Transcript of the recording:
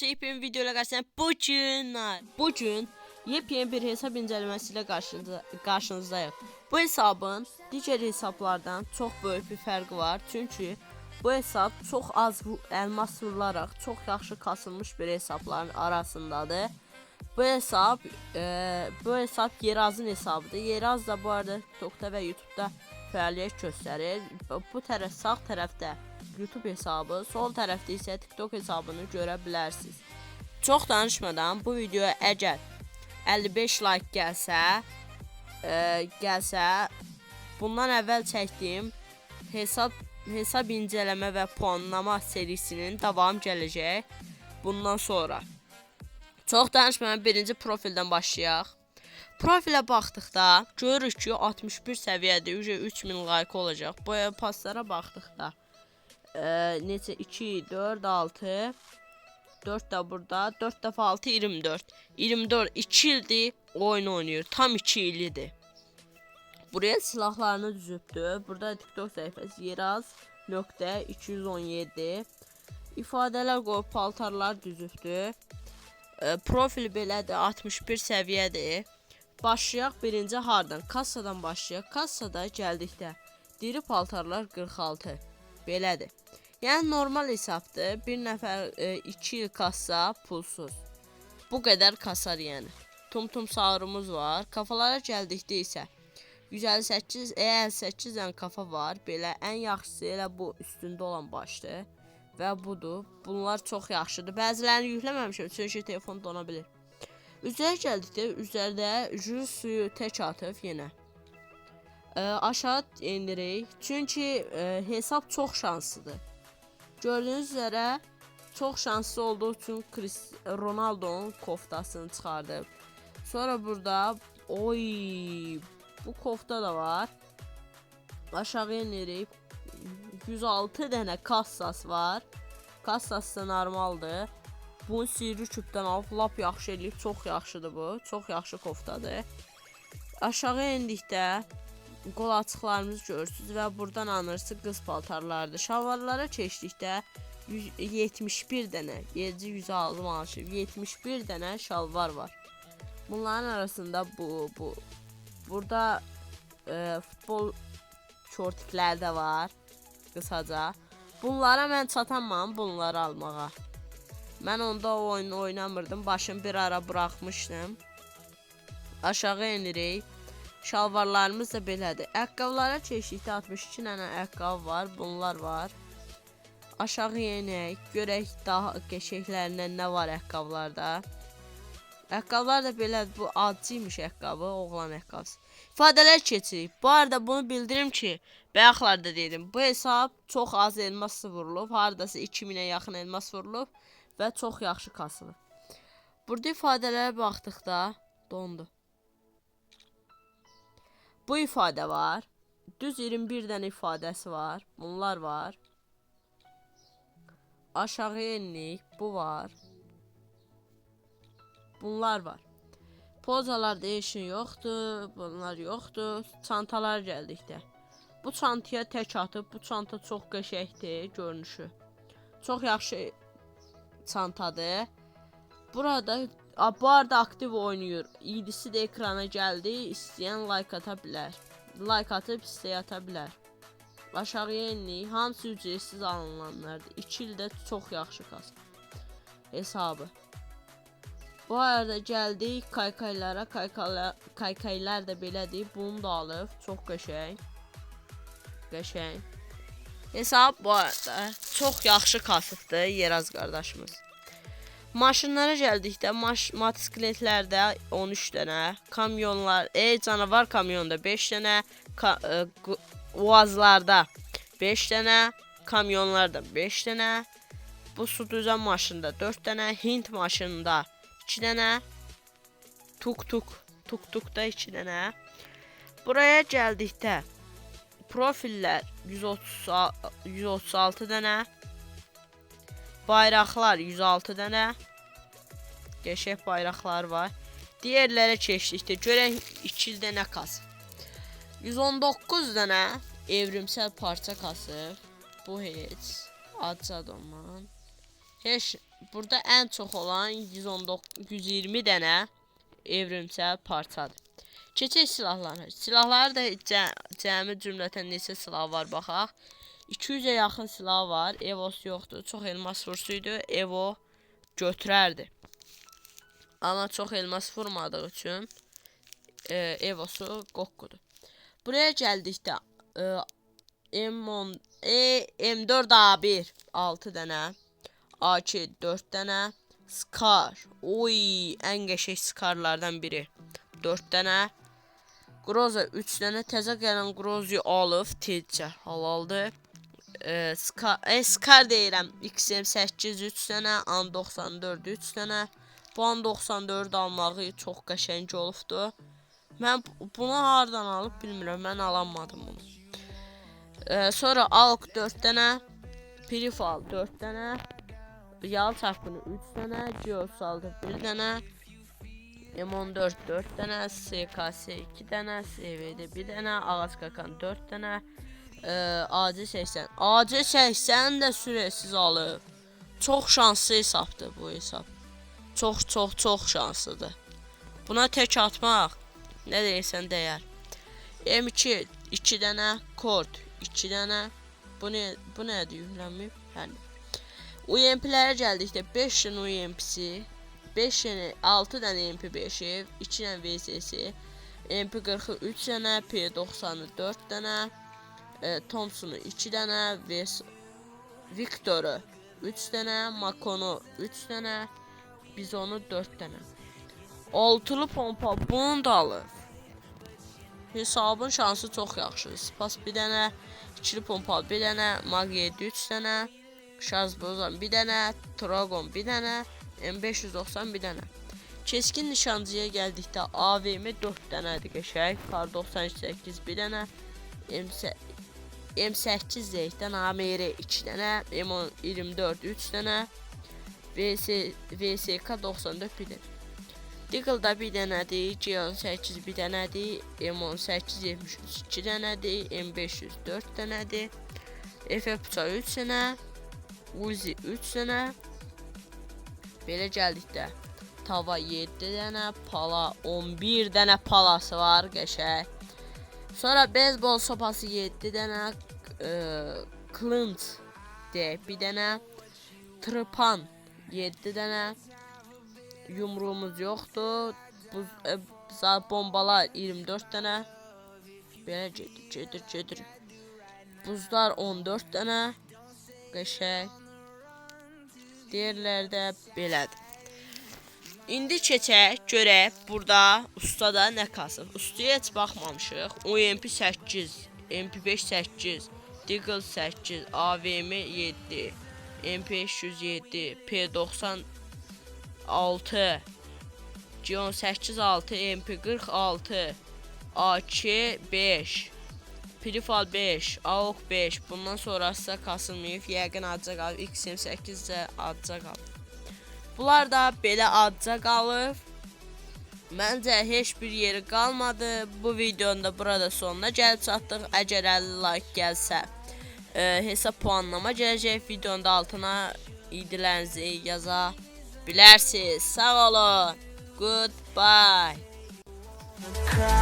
Dostlar, yepyeni videoyla qarşınızdayım. Bugün yepyeni bir hesab incələməsi ilə qarşınızdayıq. Bu hesabın digər hesablardan çox böyük bir fərqi var. Çünki bu hesab çox az elmas vurularaq çox yaxşı kasılmış bir hesabların arasındadır. Bu hesab Yerazın hesabıdır. Yeraz da bu arada TikTokda və YouTube'da fəaliyyət göstərir. Bu tərəf, sağ tərəfdə YouTube hesabı, sol tərəfdə isə TikTok hesabını görə bilərsiniz. Çox danışmadan, bu videoya əgər 55 like gəlsə, bundan əvvəl çəkdiyim hesab incələmə və puanlama serisinin davam gələcək bundan sonra. Çox danışmadan birinci profildən başlayaq. Profilə baxdıqda görürük ki, 61 səviyyədir, 3000 like olacaq. Bu paslara baxdıqda neçə, 2, 4, 6, 4 də burada, 4 dəfə 6, 24. 24, 2 ildir oyun oynayır. Tam 2 illidir. Buraya silahlarını düzübdü. Burada TikTok səhifəsi yeraz.217, ifadələr qoyub, paltarlar düzübdü. Profil belədir, 61 səviyyədir. Başlayaq birinci hardan? Kassadan başlayaq. Kassada gəldikdə diri paltarlar 46. Belədir. Yəni normal hesabdır. Bir nəfər 2 il kassa pulsuz. Bu qədər kasar yəni. Tum tum sahurumuz var. Kafalara gəldikdə isə 158, 58 dənə kafa var. Belə ən yaxşısı elə bu üstündə olan başdır. Və budur. Bunlar çox yaxşıdır. Bəzilərini yükləməmişəm, çünki telefon dona bilir. Üzərə gəldikdə üzərdə jür suyu tək atıb yenə. Aşağı endirik. Çünki hesab çox şanslıdır. Gördüyünüz üzərə çox şanslı olduğu üçün Chris Ronaldo'nun koftasını çıxardıb. Sonra burada, oy, bu kofta da var. Aşağı enirik. 106 dənə kassas var. Kassası da normaldır. Bunu sihirli küpdən alıb lap yaxşı eləyib. Çox yaxşıdır bu. Çox yaxşı koftadır. Aşağı endikdə qol açıqlarımızı görürsünüz və buradan anırsınız, qız paltarlarıdır. Şalvarlara keçdikdə 171 dənə, 7 106 maaşı, 71 dənə şalvar var. Bunların arasında bu burada futbol şortiklər də var qısaca. Bunlara mən çatamam, bunları almağa. Mən onda o oyunu oynamırdım. Başım bir ara buraxmışdım. Aşağı enirik. Şalvarlarımız da belədir. Ayaqqabılara keçdikdə 62 dənə ayaqqabı var. Bunlar var. Aşağı enək. Görək daha qəşənglərindən nə var ayaqqabılarda. Ayaqqabılar da belədir. Bu acıymış ayaqqabı, oğlan ayaqqabısı. İfadələr keçirik. Bu arada bunu bildirim ki, bayaqlarda dedim. Bu hesab çox az elmas vurulub. Hardasa 2000-ə yaxın elmas vurulub və çox yaxşı kasılıb. Burada ifadələrə baxdıqda dondu. Bu ifadə var. Düz 21 dənə ifadəsi var. Bunlar var. Aşağı enirik. Bu var. Bunlar var. Pozalarda işin yoxdur. Bunlar yoxdur. Çantalar gəldikdə. Bu çantaya tək atıb. Bu çanta çox qəşəngdir görünüşü. Çox yaxşı çantadır. Burada bu arada aktiv oynayır. İdisi də ekrana gəldi. İstəyən like ata bilər. Like atıb istək ata bilər. Aşağıya enirik. Hamısı ücretsiz alınanlardır. 2 ildə çox yaxşı kasıb hesabı. Bu arada gəldik kaykaylara. Kaykaylar, kaykaylar da belədir. Bunu da alıb. Çox qəşəng. Qəşəng. Hesab bu arada çox yaxşı kasıbdır Yeraz qardaşımız. Maşınlara gəldikdə motosikletlərdə 13 dənə, kamyonlar, canavar kamyonda 5 dənə, UAZ-larda 5 dənə, kamyonlarda 5 dənə, bu su düzən maşında 4 dənə, Hint maşınında 2 dənə, tuk-tuk, tuk-tukda 2 dənə. Buraya gəldikdə profillər 130 136 dənə, bayraqlar 106 dənə. Qəşəng bayraqlar var. Digərlərə keçdikdə görək 2 ildə nə kasıb. 119 dənə evrimsəl parça kasıb. Bu heç. Adcadır ondan. Heç burada ən çox olan 119 120 dənə evrimsəl parçadır. Keçək silahlara. Silahları da cəmi cümlətən neçə silah var baxaq. 200-ə yaxın silah var. Evos yoxdur. Çox elmas vursuydu, Evo götürərdi. Amma çox elmas vurmadığı üçün Evosu qoqqudur. Buraya gəldikdə M10 M4A1 6 dənə, AK 4 dənə, Scar. Oy, ən qəşəng Scarlardan biri. 4 dənə. Groza 3 dənə, təzə gələn Grozi alıb tezcə halaldır. Scar deyirəm. XM8 3 dənə, AN94 3 dənə. Bu AN94 almağı çox qəşəng olubdu. Mən bunu hardan alıb bilmirəm. Mən alanmadım bunu. Sonra AUK 4 dənə, Pirifal 4 dənə, Yalı çapkını 3 dənə, G36 1 dənə, M14 4 dənə, SKS 2 dənə, SVD 1 dənə, Ağac Qakan 4 dənə, AC80. AC80 də süresiz alıb. Çox şanslı hesabdır bu hesab. Çox çox çox şanslıdır. Buna tək atmaq nə deyirsən dəyər. M2 2 dənə, Kord 2 dənə. Bu nə, bu nədir yüklənməyib? Hər nə. UMP-lərə gəldikdə 5 dənə UMP-si, 5 dənə, 6 dənə MP5-i, 2 dənə VSS-i, MP40-ı 3 dənə, P90-ı 4 dənə, Thompson-u 2 dənə, Victor-u 3 dənə, Makonu 3 dənə, Bizonu 4 dənə. Altılı pompa bunu da alıb. Hesabın şansı çox yaxşıdır. Spas bir dənə, ikili pompa bir dənə, Mag 7 3 dənə, Şarj bozan bir dənə, Dragon bir dənə, M590 bir dənə. Keskin nişancıya gəldikdə AVM 4 dənədir qəşəng, Kar 98 bir dənə, M8 zeytdən AMR 2 dənə, M24 3 dənə, VSK 94 bir dənə. Deagle-da bir dənədir, G18 bir dənədir, M18 73 2 dənədir, M500 4 dənədir, FF bıçağı 3 dənə, Uzi 3 dənə. Belə gəldikdə tava 7 dənə, pala 11 dənə palası var qəşəng. Sonra beyzbol sopası 7 dənə, kılınc deyək bir dənə, tırpan 7 dənə, yumruğumuz yoxdur. Bu bombalar 24 dənə. Belə gedir, gedir, gedir. Buzlar 14 dənə. Qəşəng. Digərləri də belədir. İndi keçək, görək burada ustada nə kasıb. Ustaya heç baxmamışıq. UMP 8, MP5 8, Deagle 8, AVM 7, MP507, P90 6, G18 6, MP46, AK 5, Prifal 5, AUK 5. Bundan sonrası kasılmayıb. Yəqin adca qalıb. XM8 də adca qalıb. Bunlar da belə adca qalıb. Məncə heç bir yeri qalmadı. Bu videonun da burada sonuna gəlib çatdıq. Əgər 50 like gəlsə, hesab puanlama gələcək. Videonun da altına idilərinizi yaza bilərsiniz. Sağ olun. Goodbye. Cry.